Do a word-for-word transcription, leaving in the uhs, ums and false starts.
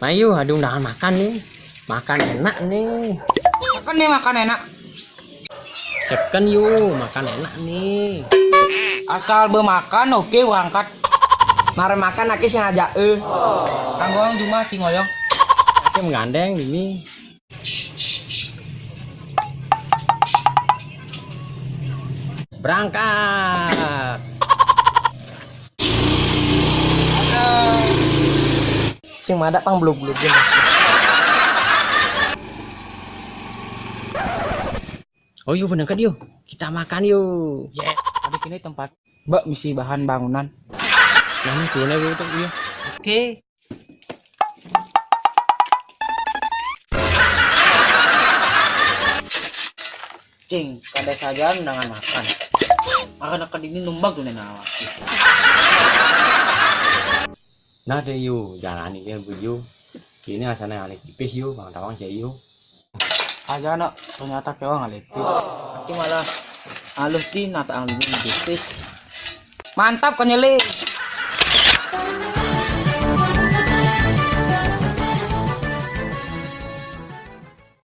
Ayo, ada undangan makan nih. Makan enak nih. Makan nih, makan enak. Second yuk, makan enak nih. Asal bemakan, oke, berangkat. Mare makan aki sing ajak, eh. Kanggo orang cuma cingoyong. Aki menggandeng ini. Berangkat. Sing madak pang belum-belum. Oh, yuk, berangkat yuk. Kita makan yuk. Ya, tadi kini tempat Mbak misi bahan bangunan. Nah, ini gimana gitu, iya. Oke. Cing, kada saja dengan makan. Akan akan ini numbag tuh nena awak. Nah, deh, yuk, jalani ya, Bu, yuk. Kini asalnya alih tipis, yuk, bang tawang cek, yuk. Aja, nak, ternyata kewang alih tipis. Tapi malah alus di nata ang lebih tipis. Mantap, konyol.